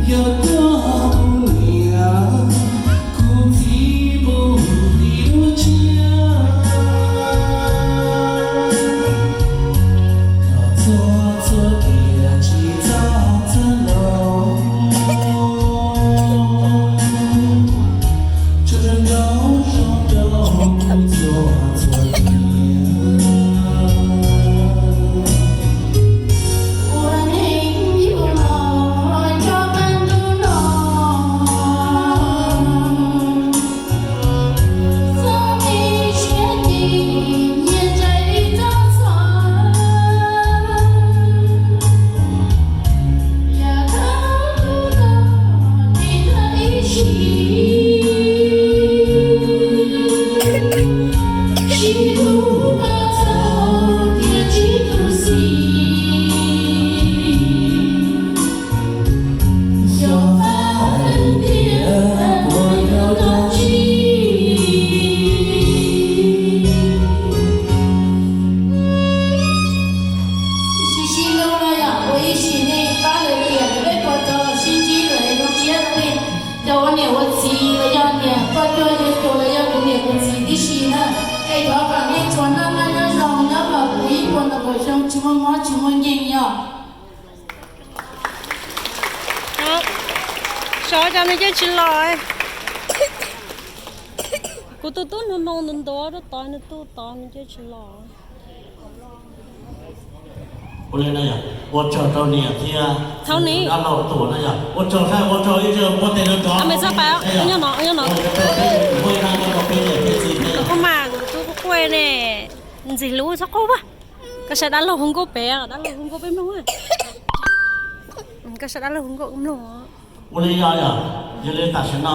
Yog koj kuv niam, kuv txiv mus li lub tsiab, txhua txhua tiam tsis txhob txhawj los, tsuas nco zoo rau kuv txhua txhua tiam. Sib sib hlub no yog ua ib sim neej pab lawm tiam, peb puas rov los sib ntsib lawm zoo siab rau li. Cov ua niam ua txiv los yog niam poj cuag yawg cuag los yog kuv niam kuv txiv tib si na, es thov kom nej tsuas noj qab nyob zoo nyob kom puv ib puas nkaus xyoo tsis muaj mob tsis muaj nkeeg yog. Sov cov nws yeej tsis los. Kuv tus tub nug moo ntuav ntuav rau tod, nws tuaj tod nws yeej tsis los. Ua li no yog ua tsaug rau niam thiab thaum nis dab laug tuam no yog ua tsaug, ua tsaug ib zaug muab tes nrov nrov. Nyob no, nyob no. Kuv mas kuv quaj ne, ntxim hlub txhob quaj. Koj saib dab laug hu nkauj pem, dab laug hu nkauj peb mloog. Koj saib dab laug hu nkauj mloog. Ua li yog, yog li tam sim no